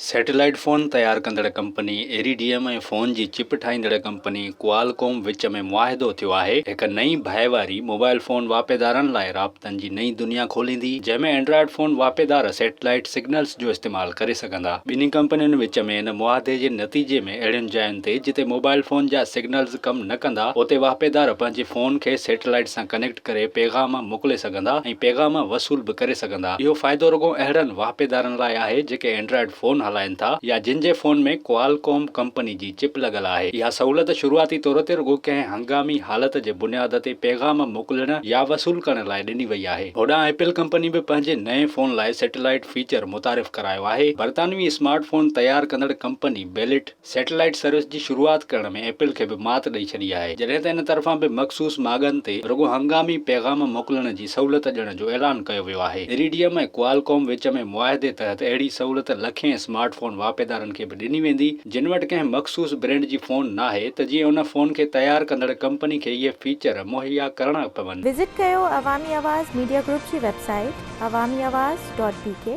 Satellite phone تيار ڪندڙ company iridium ۽ phone جي چپ ٺاهيندڙ ڪمپني ڪوالڪوم وچ ۾ معاهدو ٿيو آهي. هڪ نئين ڀائيواري موبائل فون واهپيدارن لاء رابطن جي نئين دنيا کوليندي، جنهن ۾ اينڊرائيڊ فون واهپيدار سيٽلائيٽ سگنلز جو استعمال ڪري سگهندا. ٻنهي ڪمپنين وچ ۾ ان معاهدي جي نتيجي ۾ اهڙين جاين تي جتي موبائل فون جا سگنلز ڪم نه ڪندا، اتي واهپيدار پنهنجي فون کي سيٽلائيٽ سان ڪنيڪٽ ڪري پيغام موڪلي سگهندا ۽ پيغام وصول به ڪري سگهندا. اهو فائدو رڳو اهڙن واهپيدارن لاء آهي جيڪي اينڊرائيڊ فون هلائين ٿا يا جن جي فون ۾ ڪوالڪوم ڪمپني جي چپ لڳل آهي. اها سهولت شروعاتي طور تي رڳو ڪنهن هنگامي حالت جي بنياد تي پيغام موڪلڻ يا وصول ڪرڻ لاء ڏني وئي آهي. هوڏانهن ايپل ڪمپني به پنهنجي نئين فون لاء سيٽلائيٽ فيچر متعارف ڪرايو آهي. برطانوي اسمارٽ فون تيار ڪندڙ ڪمپني بيلٽ سيٽلائيٽ سروس جي شروعات ڪرڻ ۾ ايپل کي به مات ڏئي ڇڏي آهي، جڏهن ته ان طرفان به مخصوص ماڳن تي رڳو هنگامي پيغام موڪلڻ جي سهولت ڏيڻ جو اعلان ڪيو ويو آهي. ايريڊيم ۽ ڪوالڪوم وچ ۾ معاهدي تحت اهڙي سهولت لکين اسمارٽ فون واهپيدارن کي به ڏني ويندي، جن وٽ ڪنهن مخصوص برينڊ جي فون ناهي ته جيئن ان فون کي تيار ڪندڙ ڪمپني کي اهي فيچر مهيا ڪرڻا پون. وزٽ ڪيو عوامي آواز ميڊيا گروپ جي website Awami Awaz dot B K.